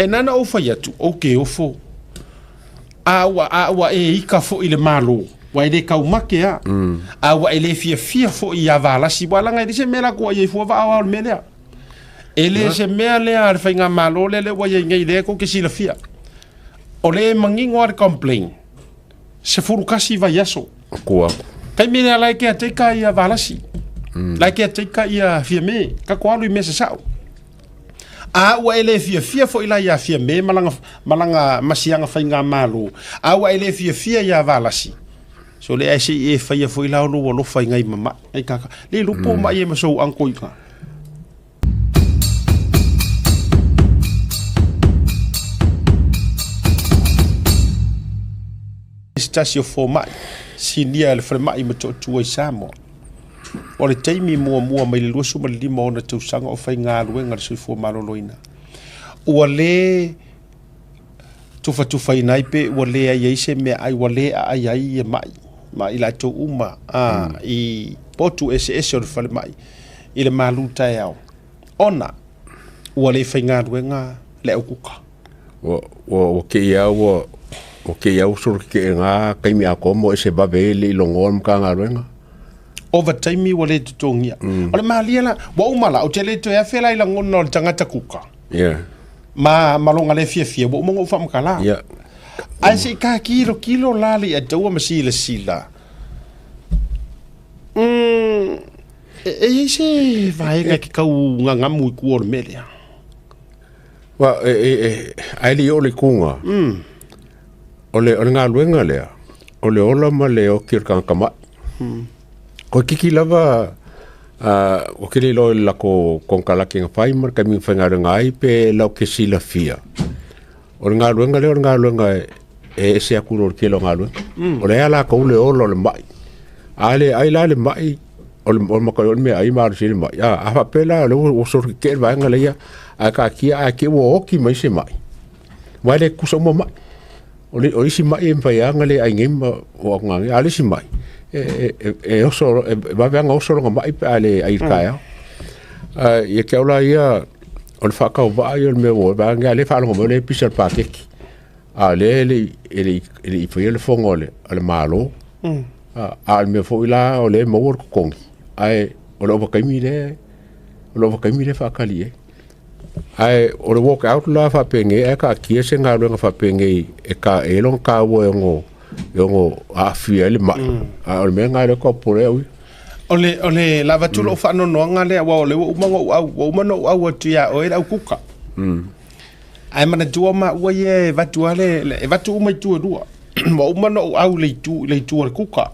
E nana ou fai atu, ou ke ofo. A ua, a ua e ika foi le malo. Ua e le kaumake a. A ua e le fiafia foi ia Valasi. Ua langa e le se mea la kua i fua va ao le mea lea. E le se mea lea a le faigamalo lea lea ua i ai nei lea kou te silafia. O le manino a le complain. 11 vaiaso. Kua. Taimi lea la e caretaker ia Valasi. La e caretaker ia Fiame. Kako alu i mea sasao. A ua e le fiafia foi la ia Fiame ma lana, ma lana masiaga faigamalo. A ua e le fiafia ia Valasi. So le ai se i e faia foi la o lou alofa i ngai mama'i. Ai kaka. Le lupo mai e ma sou uncle i ka. Se tasi o fomai, sinia e le falemai ma Motootua i Samoa. O le taimi muamua mai le 25 o ona tausaga o faigaluega le soifua maloloina. Ua le tufatufaina ai pe ua leai ai se meaai ua le aai ai ia mai ma i latou uma a i potu eseese o le falemai i le malu taeao ona ua le faigaluega le aukuka. Ua ua ua kēia ua ua kēia ua solo kekeʻe taimi atoa mo e se vave ai le i logoa le Matagaluega. Ova taimi ua le totogia. O le malie la, ua uma la, ou te le toe afe la i lagona o le tagata kuka. Yeah. Ma, ma loga le fiafia, ua uma ona ou faamatala. Yeah. Ae se i ka kilo kilo la le ia taua ma silasila. E, e i ai se vaega e ke kau ngagamu i kua o le mea lea. Wa, e, e, e, ai le i oo le kuga. O le, o le galuega lea, o le ola ma le oki o le tagata ma'i. Ko kiki lava, ua ke le iloa i le latou konekarate na fai ma le taimi na faigaluega ai pe lau ke silafia. O le galuega lea o le galuega e ese atu i lo le tele o galuega. O lea latou le ola o le ma'i. A le ai la le ma'i, o le o le matua o le meaai malosi ai le ma'i. A, a faapea la o lea ua solo tetee le vaega lea, ae taatia ae te i ua oti mai se ma'i, aua e le tutusa uma ma'i. O le o isi ma'i e mafai lava ona le ai nei ma o atu a o le isi ma'i, e oso e vave lava ona oso lona ma'i pe a le ai i le taeao. Ae ia te au la ia, o le faatauvaa ia o le mea ua vaeane lea e faalogo mai o lea e pisa le paketi, a o lea e le i e le i faia le fono a le Malo. A o le mea foi la o lea e maua le totogi, ae o le ovataimi lea, o le ovataimi lea e faatali i ai. Ae o le walk out la faapenei ae taatia se galuega faapenei e ta e lona taua e ono e ono aafia ai le mai. A o le mea lena lea e popole au ia. O le o le lava atu lou faanoanoaga lea aua o lea ua uma ona ou au ua uma ona ou au atu ia oe le au kuka. Ae manatua maua ia e avatu lava le e avatu uma itu e lua. Ua uma ona ou au i le itu i le itu o le kuka.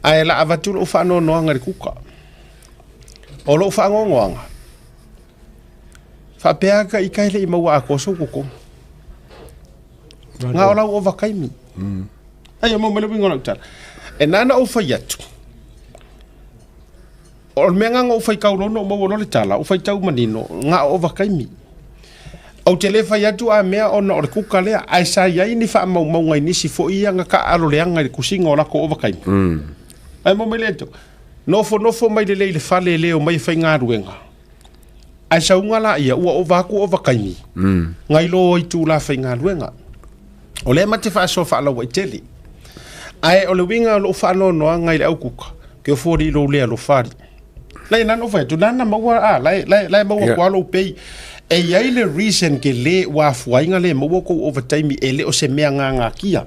Ae la avatu lou faanoanoaga i le kuka. O lou faanoanoaga, faapea ka ika e le i maua atoa sou totogi. Na o lau ovataimi. Ai, e maua mai le uiga o lau tala. E na ona ou fai atu, o le mea lena na ou faitau loa na ou maua loa le tala, ou faitau manino, na o ovataimi. Ou te le fai atu a mea ona o le kuka lea, ae sa i ai ni faamaumauga i nisi foi ia na taaalo leaga i le tusiga o latou ovataimi. Ae maua mai le atu, Nofonofo mai lelei i le fale e le omai e faigaluega. Ae sauga laia ua ova atu ova taimi nai lo itula faigaluega. O lea ma te faasoa faalauaitele. Ae o le uiga o lou faanoanoaga i le aukuka, ke ofo alii lou le alofa alii. Lai nana ou fai atu, nana maua a, lai, lai, lai maua yeah. lou pay. E i ai le reason ke le ua afuaiga le maua kou overtime e le o se mea ngagakia.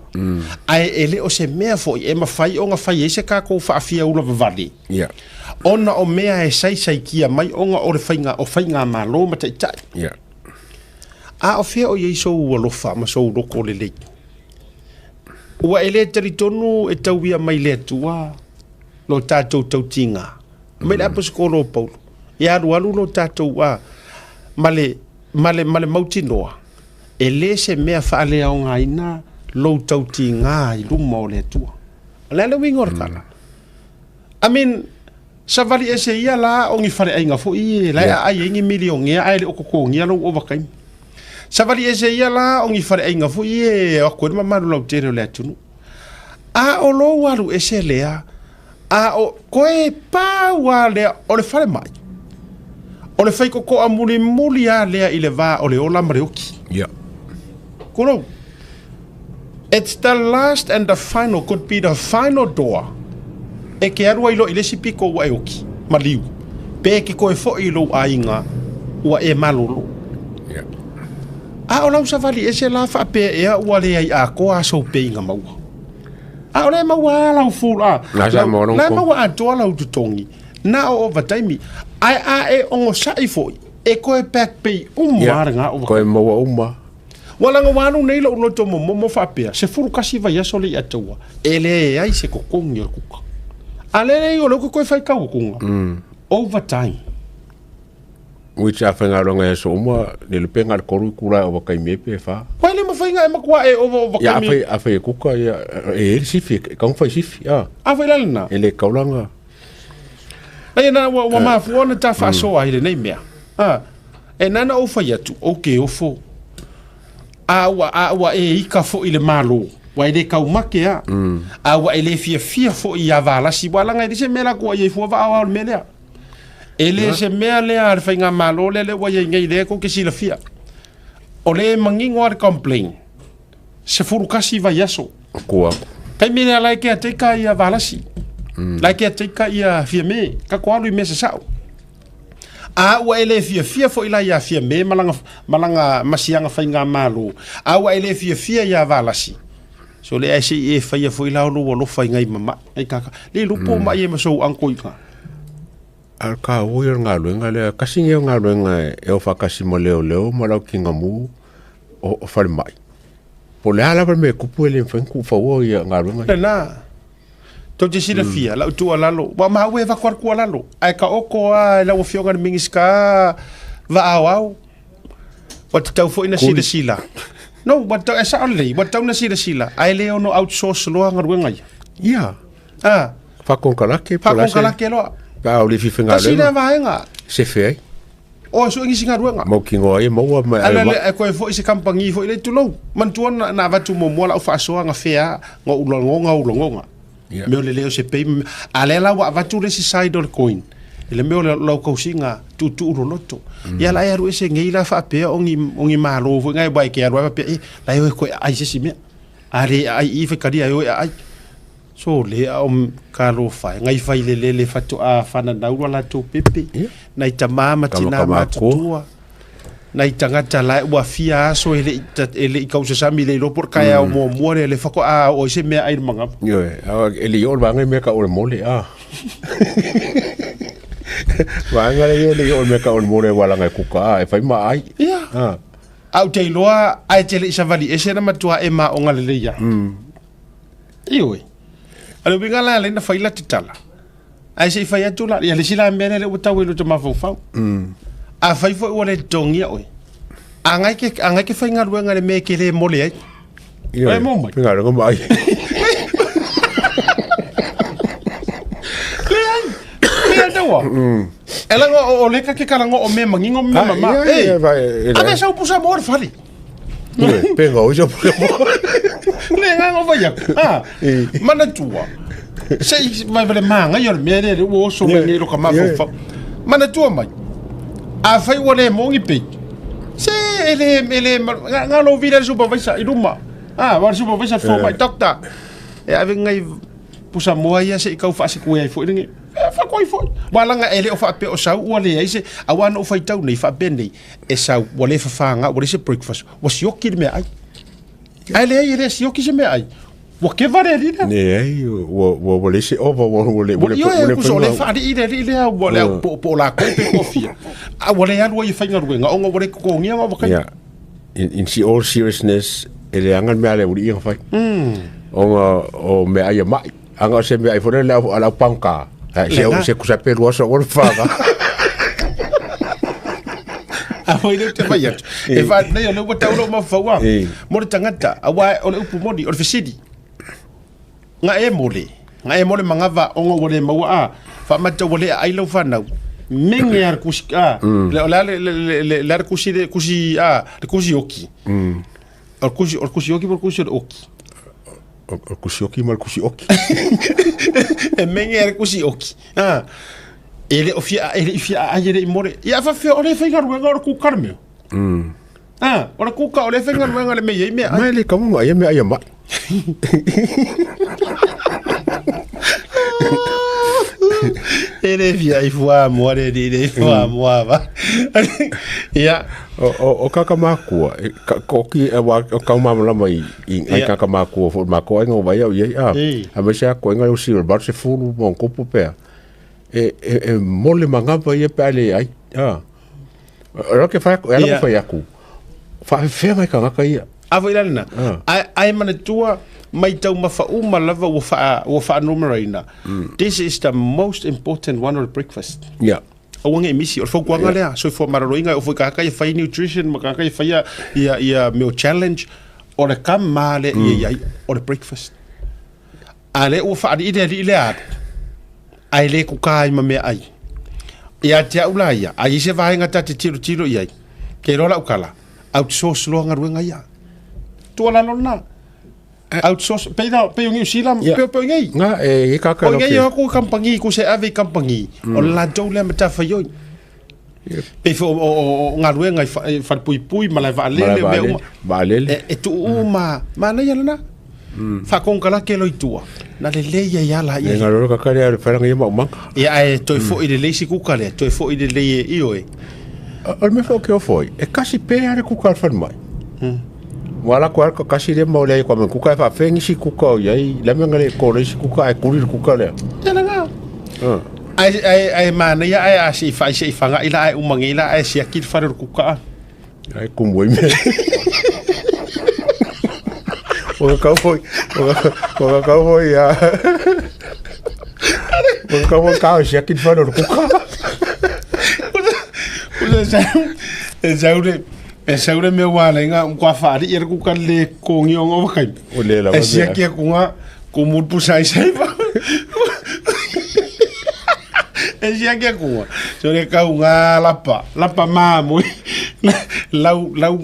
Ae e le o se mea foi e mafai ona fai ai se tatou faafiaula vavale. Yeah. Ona o mea e saisaitia mai ona o le faiga o faigamalo ma taitai. Yeah. A o fea o i ai sou alofa ma sou loto lelei? Ua e le talitonu e tauia mai le Atua lo tatou tautiga. Mai le aposetolo o Paulo, e alualu lo tatou a ma le, ma le, ma le mautinoa, e le se mea faaleaogaina lou tautiga i luma o le Atua. O le a le uiga o le tala? I mean, savali ese ia la o ni faleaiga foi e la e aai ai ni milionea ae le o totogia lou ovataimi. Savali ese ia la o ni faleaiga foi e o atu ai le mamalu lautele o le atunuu. A o lou alu ese lea, a o koe pau lava lea o le falemai. O le faikokoa mulimuli lava lea i le va o le ola ma le oki. Ia. Kulou. It's the last and the final, could be the final door e ke alu ai loa i le isi piko ua e oki, maliu, pe e ke koe foi i lou aiga ua e malolo. Ia. A o lau savali ese la faapea ea ua leai atoa aso peiga maua. A o lea e maua lava lau full a. La sa maua lau La e maua atoa lau totogi na o ovataimi. Ae a e ogosaʻi foi, e koe back pay uma Ia. lena ovataimi. Koe maua uma. Ua laga ua alu nei lou loto momomo faapea, 11 vaiaso le iataua, e leai se totogi o le kuka. A le lei o lea ua toe faitau atuga, overtime. Which a faigaluega i aso uma, le iloa pe na o le 3 itula e ovataimi ai pe 4. Ua le mafai ona e matua e ova Ia ovataimi. afai, afai e kuka, ia, e i ai le sifi, e tatau ona fai sifi, a. Afai la lena. E le tatau la ona. Leai, na ua, ua mafua ona ta faasoa ai lenei mea. A, e na ona ou fai atu, ou te ofo. A ua, a ua e ika foi i le Malo, ua e le taumate a. A ua e le fiafia foi ia Valasi, ua laga e leai se mea la tua i ai fua vaa o le mea lea. E le se mea lea a le faigamalo lea lea ua i ai nei lea tou te silafia. O lea e manino lava le complain, 11 vaiaso. Tua atu. Taimi lea la e caretaker ia Valasi. La e caretaker ia Fiame, tatou alu i mea sasao. A ua e le fiafia foi la ia Fiame ma lana, ma lana masiaga faigamalo, a ua e le fiafia ia Valasi, so le ae se i e faia foi la o lou alofa i ngai mama'i, ngai kaka. Le iloa po o ma'i e ma sou uncle i ina. A o le taua ia o le galuega lea, tasi lenei o galuega e o faatasi ma leoleo ma le au tineimu o falemai. Po o le a lava le mea e tupu e le mafai ona tuufaua ia galuega ia. Lena, tou te silafia, lau tuualalo, ua maua e avatu lava le tuualalo, ae taoto lava i lau Afioga i le Minisita vaaoao, ua tatau foi ona silasila. No, ua tatau, e sao lelei, ua tatau ona silasila, ae le ono outsource loa galuega ia. Ia. Ah. Faakonekarate po o le a se. Faakonekarate loa. Pe a o le fia faigaluega. Tasi lea vaega. Sefe ai. O e sue nisi galuega. Mautinoa ai e maua ma e Ala lea e koe foi se kamupani foi lea tulou. Manatua na, na avatu muamua lau faasoa na fea na ou lagoga ou lagoga. Yeah. Mea o le leo se pay. A lea la ua avatu le isi side o le coin. I le mea o le lau kausiga tuutuu loloto. Ia la e alu ese nei la faapea o ni, o ni malo foi ngai wai ke alu ai faapea e la e oe koe aai se isi mea. A le aai i whaikaria e oe aai. So le a o talofa e, ngai failelele faatoa fananau lo latou pepe, Ia. nai tama ma Tama tina kama matutua, nai tagata la ua fia aso e le e le i kausasami le iloa po o le taeao muamua lea le faatoa oo ai se mea ai le manava. Ioe, a e le i oo le vaega i mea tau o le mole, a. Vaega lea e le i oo i mea tau o le mole ua laga e kuka, a, e fai ma ai. Ia. A. A ou te iloa ae te le i savali ese na matua e maoga lelei lava. Ioe. O le uiga la lea na fai la tatala. Ae se i fai atu la, ia le isi la mea lea ua tau i lo te mafaufau. A fai foi ua le totogia oe. A ngai ke, a ngai ke faigaluega i le mea e ke le mole ai. Ioe, Ai, mo mai. Faigaluega ma ai. Leai. Leai taua. E laga o, o le ka ke kalaga o mea manino ma mea Ah, mama. ia, Ei, ia, vai, e, ave sau pusa mo le fale. Ioe, pe ngau i pusa mo. Le agaga o fai atu. Ah, manatua. Se i vai vale magai o le mea lea ua oso mai nei i lo ka mafaufau. Manatua mai. Afai ua le mo ni pei. Se e le e le nga lo vila le supervisor i luma. Ah, wa le supervisor fo mai doctor. E ave ngai pusa moa ia se i kau faasekue ai foi lenei. E faakoi foi. Ua laga e le o faapea o sau ua leai se, aua na ou faitau nei faapea nei, e sau ua le fafaga ua leai se breakfast, ua sioki le meaai. Ae leai e le sioki se meaai. Ua keva le alii lea. Leai, ua ua ua leai se ova ua ua le ua le Ioe, ua le kuso o le faiga. faalii le alii lea ua le au po po o lakou pe toafia. A ua le alu ai e faigaluega ona ua le totogia ona ua Yeah. In, in all seriousness, e leaga le mea a le aualii na fai. Ona o meaai a mai. Ana o se meaai foi lea a le au pagota. Ai, se, Lena. se kusa pe lua aso ua le faga. A foi lea ou te fai atu. E fa nei o lea ua tau lou mafaufau a. Mo le tagata, aua o le upu moni, o le fesili. Nga e mole, nga e mole manava ona ua le maua a. Faamata ua le aai lau fanau. Mege a le kusi a. Le o le a le le le le a le kusi le kusi a, le kusi oki. O le kusi o le kusi oki po o le kusi o le oki. O le kusi oki ma le kusi oki. E mege a le kusi oki. A. E le o fia e le i fia ai e le i more. Ia faafefea o le faigaluega o le kuka le mea. Ah, o le kuka o le faigaluega le mea e i ai meaai. Mai le kauga ai meaai a mai. E le fia ai fua moa le alii le fua moa va. Ia. O o o kaka makua e ka ko ki e wa o kau malamalama i i ai kaka makua fo makua ai ngo vai au i a. A me se ko inga o si o bar se fulu mo kopu pea. E e e mole mangapa ia pe ale ai. A. O la ke fai e ala fai aku. Whaafefea mai kangaka ia. A foi la lena. Ai ai manatua mai taumafa uma lava ua wha ua whaanumeraina. This is the most important one of the breakfast. Yeah. Aua nge misi o le fautuaga lea soifua maloloina e oo foi i tagata ia fai nutrition ma tagata ia faia ia ia mea o challenge o le kama lea ia i ai o le breakfast. A lea ua faalii le alii lea alu ae le kuka ai ma meaai. Ia te au la ia, a i ai se vaega ta te tilotilo i ai, kei loa lau tala, outsource loa galuega ia. Tuualalo lena. Outsource, pei na, pei o Niu Sila, Ia. pei, pei o nei. Nga e i kaka O nei o aku kampangi, ku se ave i kampangi, o le latou lea matafaioi. Pei foi o, o, o, o galuega i, fa, i falepuipui ma lae vaalele, mea uma. Vaalele. E, e tuu uma, manaia lena. Faakonekarate loa i tua, na lelei ai lava E laia. ngaro kaka lea le whairanga ia maumanga. Ia ae toe foi lelei si kuka lea, toe foi lelei e ioe. O le mea foi o ke ofo ai, e kasi pē a le kuka a le falemai. Ua ala koe ka kasi lea ma o lea kwa me kuka e whaafengi si kuka o iai, le mea ngare kore si kuka ai kuri le kuka lea. Ia lena. Ae, ae, ae manaia ae a se i whai se i whanga ila ae umangi ila ae siaki le whare o le kuka a. Ai kumu ai mea. O ka kau foi, o ka kau foi a... O ka kau foi kao siaki le whare o le kuka. O sau, e sau le, e sau le mea ua ala ai nga kwa whaari ia le kuka le kongi o ngā wakai. O le lava E siaki aku ngā kumu pusa i saipa. E siaki aku ngā. So le kau ngā lapa, lapa māmui. Lau, lau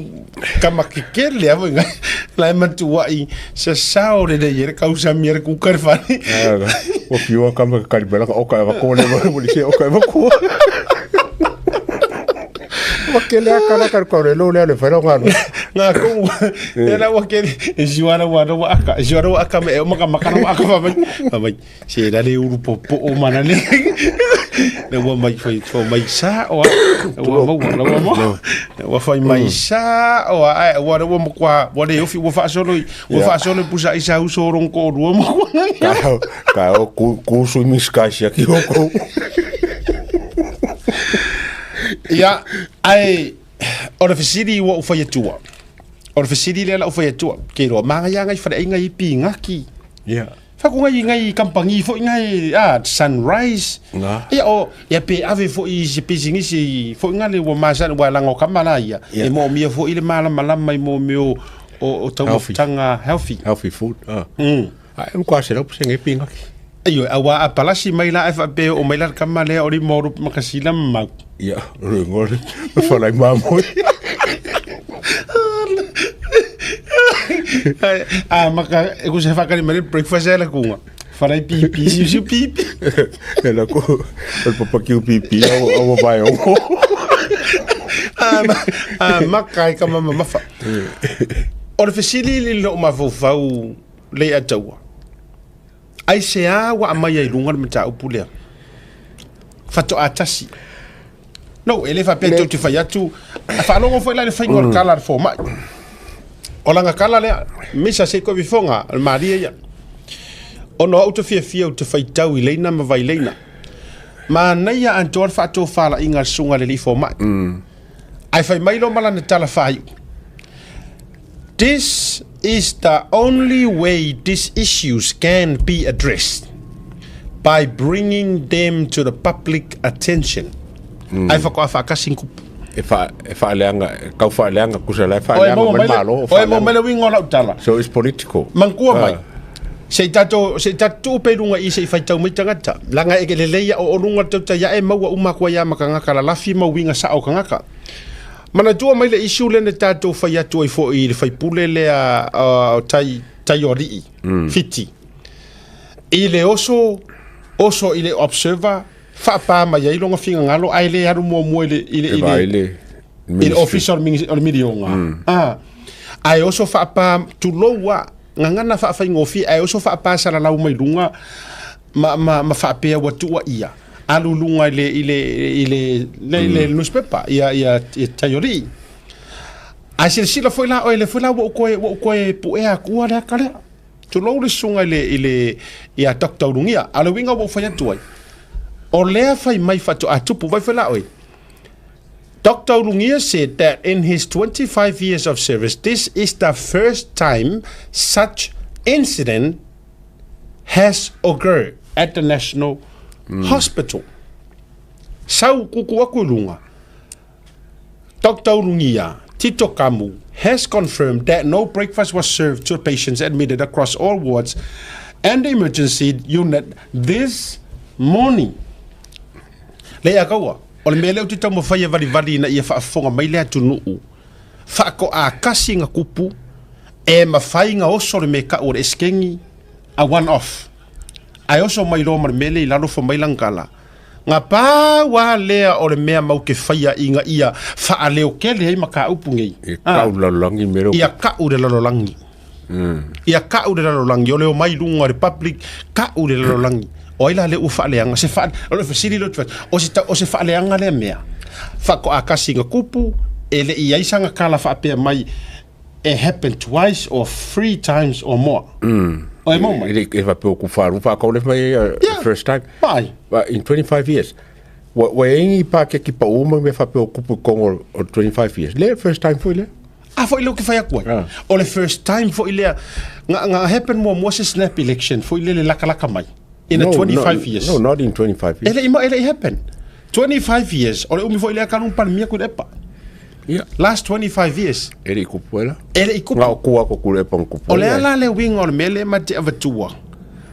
kama kekele a foi ngai. La e matua i sa sao le le le kau sa mi le kuka le whare. Ua piua kama ka karibela ka oka e wako le mo le se oka e wako. Wa ke le akala ka ko le lo le le whaira ngā no. Ngā kumu. E la ua kele, e siwa la ua ua aka, e siwa la ua aka me e o maka maka la ua aka whamai. Whamai, se la le uru popo o mana le. Le ua mai whai, whai mai sa o a, ua maua, la ua maua. Ua whai mai sa o a, ai, ua ua makua, ua le ofi, ua whaasolo i, ua whaasolo i pusa i sa uso o rongo o rua makua. Ka ka o ku ku swimming skies ia ki o kou. Ia, ai, o le fesili ua ou fai atua. O le fesili lea la ou fai atua. Ke iloa manaia ngai faleaiga i pigaki. Ia. Faku ngai ngai kampangi foi ngai a Sunrise. Nga. Ia o ia pe ave foi i se pisinisi foi ngale ua masani ua laga o kama la ia. Ia. E moomia foi le malamalama i mo mea o o, o Healthy. taumafataga healthy. Healthy food. Ah. Ai um kwa se lau pese ngai pingaki. Ioe, auā a palasi mai la ae faapea e oo mai la le kama lea o lima o lupe makasina ma mau. Ia, o le ingoa le whalai mamoe. A maka, e kusa whakari mai le breakfast e la kunga. Wharai pipi, siu siu pipi. E la ko, o le papakiu pipi, au au vai o. A maka i ka mama mafa. O le fesili i lou mafaufau le ataua. Aisea ua aumai ai i luga le mataupu lea? Faatoa tasi. No, e le faapea tou te fai atu, faalogo foi la i le faiga o le tala a le fomai. O lana tala lea, misa se i koe vifoga, o le malie ia. Ona o au te fiafia ou te faitau i leina ma vaileina. Manaia atoa le faatofalaiga a le susuga a le alii fomai. Ae fai mai loa ma lana tala faaiu, This is the only way these issues can be addressed, by bringing them to the public attention. Ae faatoa faatasi ni kupu. E wha, e whaaleanga, e kau whaaleanga, kusa la e whaaleanga Oe maua mai mai le, malo, oe maua mai le uiga o lau tala. So it's political. Manatua mai, se i tatou, se i tatou tuu pea i luga i i se i faitau mai tagata. Leaga e lelei a o luga le tautai ae maua uma atu ai lava ma tagata lalafi ma uiga sao o tagata. Manatua mai le issue lea na tatou fai atu ai foi i le faipule lea o tai, Taioalii, Fiti, i le oso, oso i le Observer, Faapā mai ai lona finagalo ae le alu muamua i le i le i le i le ofisa o le o le milioga. A ae oso faapā tulou a gagana faafaigofie ae oso faapā salalau mai luga ma ma ma faapea ua tuua ia alu luga i le i le i le le, le newspaper ia ia ia Taiolii. Ae silasila foi la oe le foi la ua ou toe ua ou toe puea atua le ata lea. Tulou le susuga i le, i le, ia Doctor Ulugia. A o le uiga ua ou fai atu ai, o lea fai mai faatoa tupu, vai foi la oe. Dr. Ulugia said that in his 25 years of service, this is the first time such incident has occurred at the National Hospital. Sau kuku aku i luga. Dr. Ulugia, Tito Kamu, has confirmed that no breakfast was served to patients admitted across all wards and the emergency unit this morning. Le ia kaua, o le mea lea ou te taumafai e valivali ina ia faafofoga mai le atunuu, faakoa kasi ga kupu, e mafai ga oso le mea kau o le esekegi, a one off. Ae oso mai loa ma le mea lea i lalo fai mai lagakala. Ga pau lava lea o le mea mau te faia ina ia faaleotele ai mataupu nei. E kau le lalolagi mea lea. Ia kau le lalolagi. Ia kau le lalolagi, o le omai i luga o le public, kau le lalolagi. O ai la lea ua faaleaga? Se faa, o le fesili lea ou te fai atu, o se, o se faaleaga lea mea? Faatoa kasi ga kupu, e le i ai sana tala faapea mai, it happened twice or three times or more. O e mau mai. E le e faapea ua kufalu faakau le fai first time. Mai. But in 25 years, ua ua i ai ni paketi pau ma mea faapea ua kupu i totonu o 25 years. Le first time foi lea. A foi lea ou te fai atu ai. Ah. O le first time foi lea, ga, ga happen muamua se snap election foi lele lakalaka mai. In a 25 years. No, not in 25 E years. le i ma, e le i happen. 25 years, o le umi foi lea talu ona Palemia Tuilaepa. Yeah. Last 25 years. E le i kupu ai la. E le i kupu. Na o tua atu Tuilaepa na kupu O le ai. a la le uiga o le mea lea ma te avatua?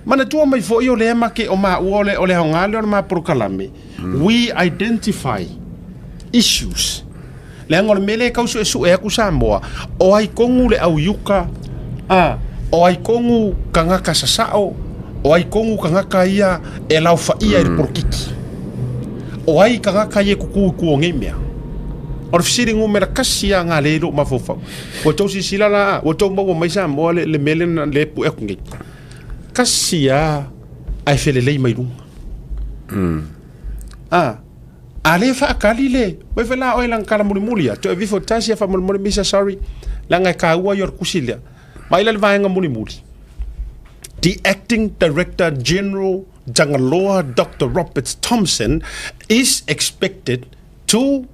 Manatua mai foi o lea ma ke o maua o le, o le aoga lea o le ma polokalame. We identify issues. Leaga o le mea lea e tau suesue atu Samoa, o ai tonu le au iuka, a, o ai tonu tagata sasao, o ai tonu tagata ia e laofaia i le polokiki. O ai tagata ia e tutu i tua o nei mea. O le fesili numera 1 lava na lea i lou mafaufau. Ua tou silasila la, ua tou maua mai Samoa le, le mea lea lea e pue atu nei. Tasi lava ae felelei mai luga. A, a lea faatali le, vai foi la oe lana tala mulimuli a, toe aveifo tasi a faamolemole misa sorry, leaga e taua ia o le tusi lea. Vaai la le vaega mulimuli. The acting director general Jangaloa Doctor Roberts Thompson is expected to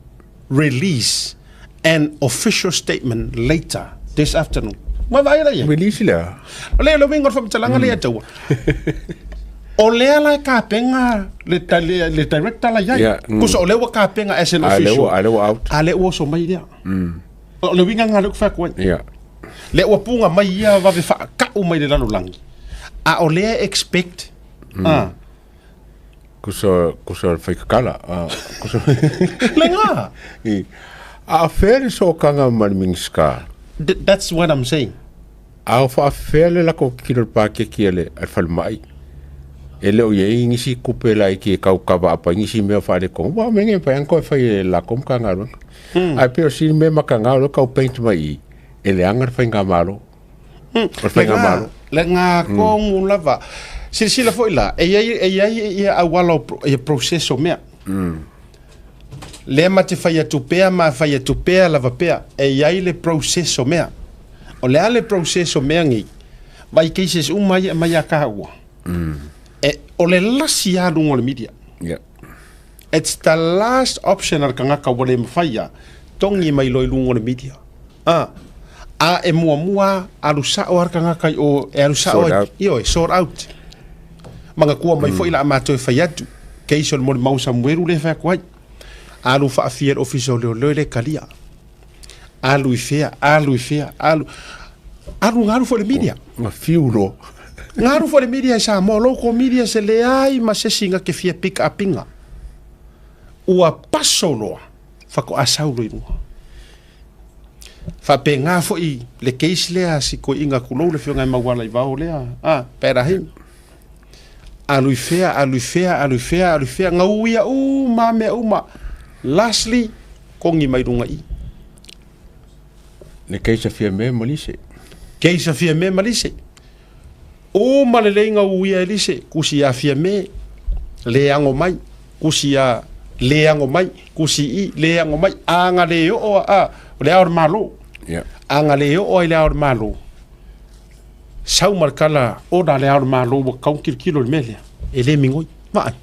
release an official statement later this afternoon. Ua vaai la ia. Release lea. O le le uiga o le faamatalaga lea taua. O lea la e tapena le, le, le director la iai. Yeah. Kusa o lea ua tapena as an A lea official. ua, a lea ua out. A lea ua oso mai lea. O le uiga lena lea ou te fai atu ai. Yeah. Lea ua puga mai ia vave faakau mai le lalolagi. A o lea e expect. Ah. Kusa, kusa le faikakala. Ah, kusa. Lena. I, a fea le sookaga ma le Minisita? That's what I'm saying. A o faafefea le lako kilo le paketi a le, a le falemai? E le o i ai nisi tupe laiti e tau kava apa i nisi mea o faaletonu. Ua mea nei e mafai lava ona toe fai e latou Matagaluega. Ae pei o si mea mataga o lea e tau paint mai i i, e leaga le faigamalo. O le faigamalo. Lena tonu lava. Silasila foi la, e i ai, e i ai ia auala o ia process o mea. Lea ma te fai atu pea ma fai atu pea lava pea, e i ai le process o mea. O le a le process o mea nei? Vai cases uma ia e aumai ia taua. E, o le lasi lava luga o le media. Yeah. It's the last option a le tagata ua le mafai lava, togi mai loa i luga o le media. A, a e muamua alu sao lava le tagata i o, e alu sao Sort ai, out. ioe, sort out. Manatua mai foi la a matou e fai atu, case o le molimau Samuelu lea e fai atu ai. Alu faafia i le ofisa o leoleo e le talia. Alu i fea, alu i fea, alu. Alu galu foi le media. Ma fiu loa. Galu foi le media i Samoa, local media se leai ma se isi na te fia pick up ina. Ua paso loa, faatoa sau loa i luga. Faapena foi le case lea si toeaina tulou le afioga e Mauala i Vao lea, a, Pat Ahim. Alu i fea, alu i fea, alu i fea, alu i fea, gauia uma mea uma. Lastly, kogi mai luga i. Le case a Fiame ma Lise. Case a Fiame ma Lise. Uma lelei gauia e Lise, kusi ia Fiame, le ago mai, kusi ia le ago mai, kusi i, le ago mai, aga le oo a, o le ao o le Malo. Yeah. Aga le oo ai le ao o le Malo. Sau ma le tala ona le ao o le Malo ua tatau ona tilotilo i le mea lea. E le migoi. Vaai.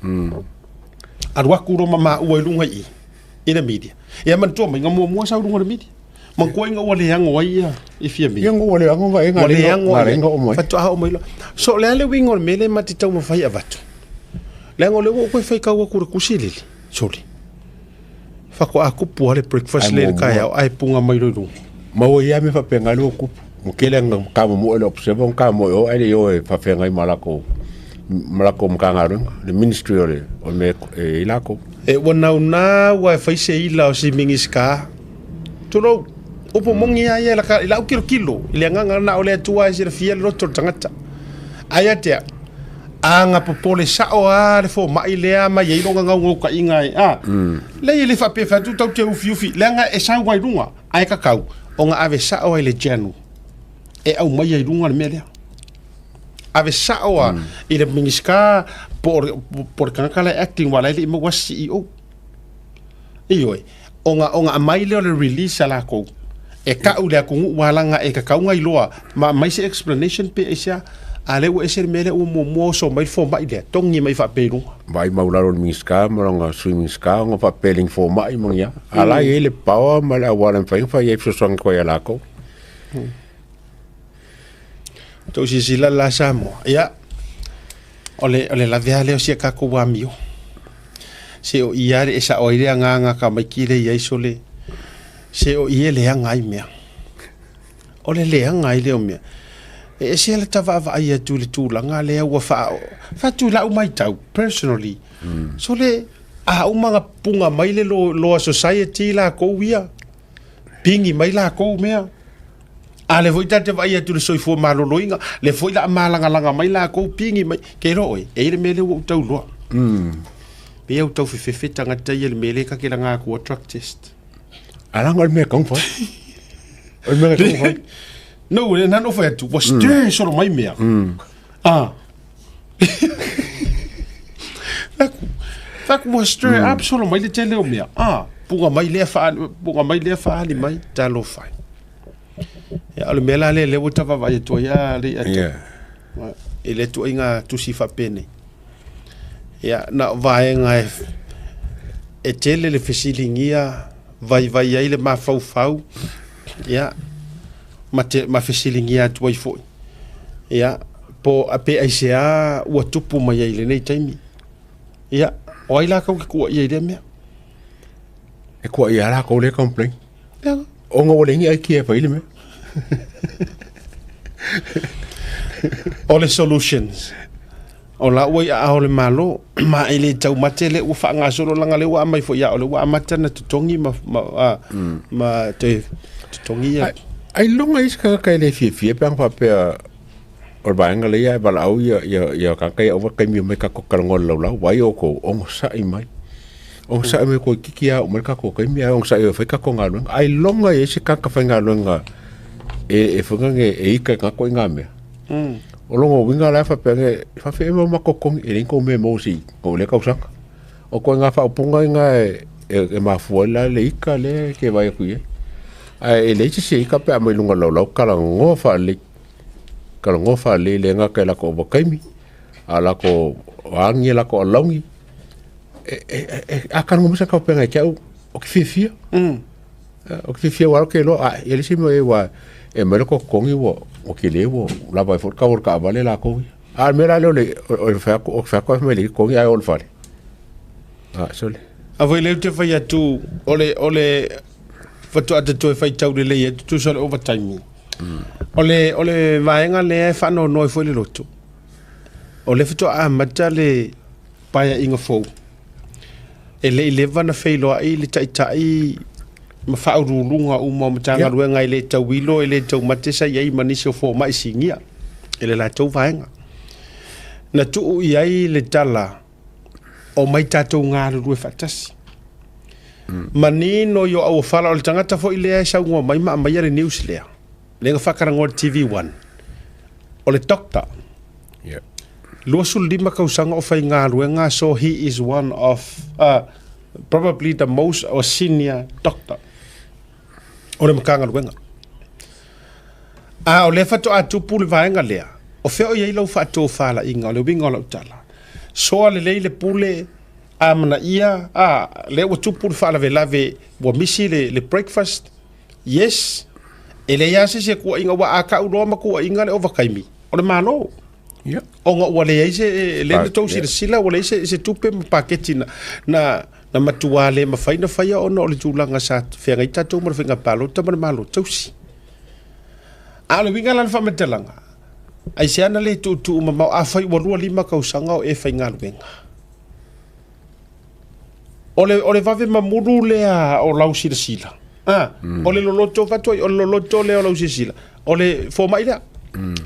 Alu atu loa ma maua i luga i i, i le media. Ia manatua mai, na muamua sau i luga o le media. Manatua ina ua le ago ai ia i Fiamē. Ia ua le ago vai Ua le ago ai. o mai. Faatoa oo mai loa. So o le a le uiga o le mea lea ma te taumafai e avatu? Leaga o lea ua ou toe faitau atu i le tusi lele, sole. Faatoa tupu lava le breakfast Ai lea i le muamua. taeao ae puga mai loa i luga. Ma ua ia me faapena le ua tupu. Ua tele ina tamomoe le observer ona tamomoe o ae le i o e faafeagai ma latou ma latou Matagaluega, le ministry o le o le mea e i ai latou. E ua naunau lava e fai se ila o si Minisita. Tulou, upu moni lava ia i laka, i lau tilotilo, i le agaga na o le Atua e silafia le loto o le tagata. Ae ia te au, a na popole sao lava le fomai lea ma i ai lona naunautaiga e, a, leai e le faapea fai atu tatou te ufiufi, leaga e sau lava i luga, ae tatau ona ave sao lava i le general e aumaia i luga le mea lea. Ave sao lava i le Minisita po o le tagata la e acting aua o la e le i maua se CEO. Ioe, ona, ona aumai lea o le release a latou, e tau i le atunuu aua leaga e tatau ona iloa, ma aumai se explanation pe aisea, a o lea ua ese le mea lea ua muamua oso mai le fomai lea, togi mai faapea i luga. Vaai maulalo le Minisita ma lona Sui Minisita ona faapea i le fomai ma ni a. A la e i ai le power ma le auala e mafai ona fai ai fesoasoani atu ai ia latou. Tou silasila la Samoa, ia, o le, o le lave lava lea o si a tatou amio. Se o i lava e sao ai le agaga tamaiti lea i ai sole, se o i e leaga ai mea. O le leaga ai lea o mea. E ese le ta vaavaai atu i le tulaga lea ua faa, fatu i lau matau, personally. Sole, a uma ona puga mai le Law Society latou ia, pigi mai latou mea. A lea foi ta te vaai atu i le soifua maloloina, lea foi la malagalaga mai latou pigi mai. Ke iloa oe, e i ai le mea lea ua ou tau iloa. Pei ua tau fefefe tagata ia i le mea lea ta te laga atua drug test. A laga o le mea e tatau ona fai. O le mea e tatau ona fai. No, le na fai atu, ua stir solo mai mea. Ah. Faku, faku ua stir up solo mai le tele o mea. Ah, puga mai lea whaali, puga mai lea whaali mai, talofa. Ia, o le mea la lea, lea ua ta vaavaai atu ai a le atu. Yeah. I le tuaiga tusi faapenei. Ia, na o vaega e, e tele le fesiligia, vaivai ai le mafaufau, ia, ma, te, ma fesiligia atu ai foi. Ia, po pe aisea ua tupu mai ai i lenei taimi. Ia, o ai la kou te tuuaia i lea mea? E tuuaia lava latou lea e complain. Ia. Ona ua leai ni idea e fai le mea. O le solutions. O la ua i aao o le Malo, ma e le taumate lea ua faagasolo leaga lea ua aumai foi ia o lea ua amata ona totogi ma, ma, a, ma toe totogi ia. Ailoga i ai se tagata e le fiafia pe ana faapea o le vaega lea e valaau ia ia ia tagata ia aua le taimi omai tatou talanoa i le laulau, vaai outou, onosai mai. Onosai mai toeitiiti lava oo mai le tatou taimi ae onosai e fai tatou galuega. Ailoga e i ai se tagata faigaluega e foi lea e ita i tagata ituaiga mea. O lona uiga la e faapea ane, e faafefea ea ma totogi, e leai ni tou mea e maua se i tou lea tausaga. O ituaiga faaupuga lena e mafua ai la le ita lea e te vaai atu i ai. Ae e leai se isi e ita pe a aumai i luga o le laulau, talanoa faalelei, talanoa faalelei e le gata i latou ovataimi, a o latou agi a latou alauni. A talanoa mai se tagata faapena ia te au, ou te fiafia. Ou te fiafia aua o lea ou te iloa, ae e leai se mea aua e aumai lo ta totogi ua tele ua lava ai foi le tau o le taavale latou ia. A o le mea la lea o le fai atu, ou te fai atu ae fai mai e leai ni totogi ae o i le fale. A, sole. A foi lea ou te fai atu, o le, o le faatoa ta toe faitau lelei atu tusa o le ovataimi. O le, o le vaega lea e faanoanoa ai foi le loto, o lea faatoa amata le paeaiga fou. E le i leva ona feiloai le taitai ma faauluuluga uma o Matagaluega e le tauilo, e le taumate sa i ai ma nisi o fomai sinia i le latou vaega. Na tuu i ai le tala, omai tatou galulue faatasi. Manino i o auofala, o le tagata foi lea e saunoa mai ma aumaia le news lea, lea na faatalanoa i le TV1, o le doctor. 25 tausaga o faigaluega, so he is one of probably the most or senior doctor o le Matagaluega. A o lea faatoa tupu le vaega lea, o fea o i ai lau faatofalaiga, o le uiga o lau tala. Soa lelei le pule, amanaia, a, lea ua tupu le faalavelave, ua misi le breakfast, yes, e leai lava se isi e tuuaiina, aua a tau loa ma tuuaiina le ovataimi, o le Malo. Ona ua leai se, lea na tou silasila, ua leai se tupe ma paketi na matua le mafai na faia ona o le tulaga sa feagai tatou ma le faiga palota ma le Malo tausi. A o le uiga la o le faamatalaga, aisea na le tuutuu mamao, afai ua 25 tausaga o e faigaluega. O le vave mamulu lea o lau silasila. O le loloto fatu ai, o le loloto lea o lau silasila. O le fomai lea.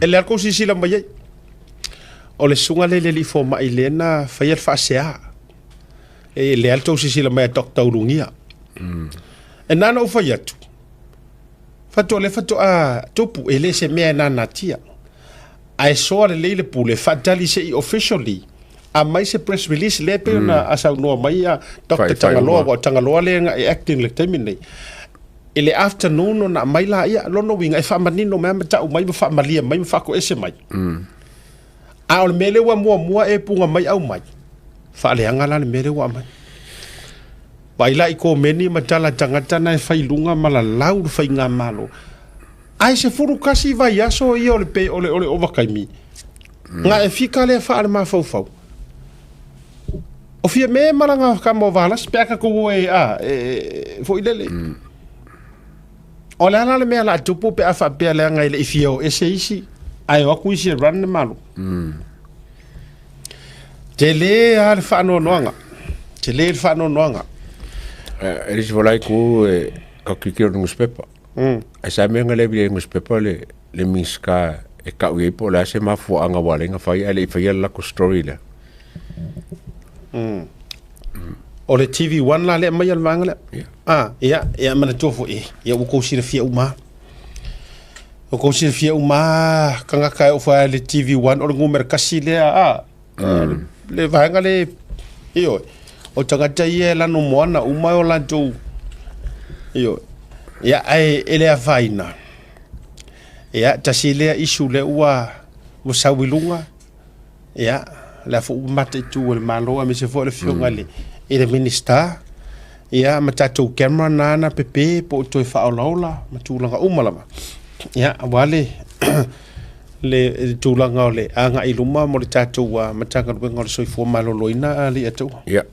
E lea kou silasila mai ai. O le susuga lea i le alii fomai lea na faia le faasea. E lea le tou silasila mai a Dr. Ulugia. E na ona ou fai atu, faatoa lea faatoa tupu, e le se mea e nanatia. Ae soa lelei le pule, faatali se i officially aumai se press release lea pei ona a saunoa mai a Dr. Tagaloa, ua o Tagaloa lea na e acting i le taimi lenei. I le afternoon ona aumai laia, lona uiga e faamanino mai ma tau mai ma faamalie mai ma faatoese mai. A o le mea lea ua muamua e puga mai aumai, faaleaga la le mea lea ua aumai. Vaai la i komeni ma tala tagata na e fai i luga ma lalau le faigamalo. Ae 11 vaiaso ia o le pe o le o le ovataimi. Na e fika lea faa le mafaufau. O fia me malaga ka mo valas pe a tatou o e a e foi lele. O le a la le mea la tupu pe a faapea leaga e le i fia o ese isi ae o atu isi e run le Malo. Tele lava le faanoanoaga. Tele le faanoanoaga. E le isi foi la itu e ka tilotilo i le newspaper. Ae sa mea na le i le newspaper le Minisita e tau i ai po o le a se mafuaaga ua ala ai ona fai ae le i faia le latou story lea. O le TV1 la lea e aumaia le vaega lea? Ia. Ah, ia, ia manatua foi, ia ua tou silafia uma lava. Ua tou silafia uma lava tagata e oo foi lava i le TV1 o le numera tasi lea a, le vaega lea, ioe, o tagata ia e lanu moana uma o latou, ioe. Ia, ae e le afaina, ia, tasi lea issue lea ua sau i luga, ia, lea foi ua mataitu e le Malo aemaise foi le Afioga i le Minisita, ia, ma tatou camera na na pepe po o toe faaolaola ma tulaga uma lava, ia, aua le le tulaga o le agai i luma mo le tatou Matagaluega o le Soifua Maloloina, Alii Atua. Ia.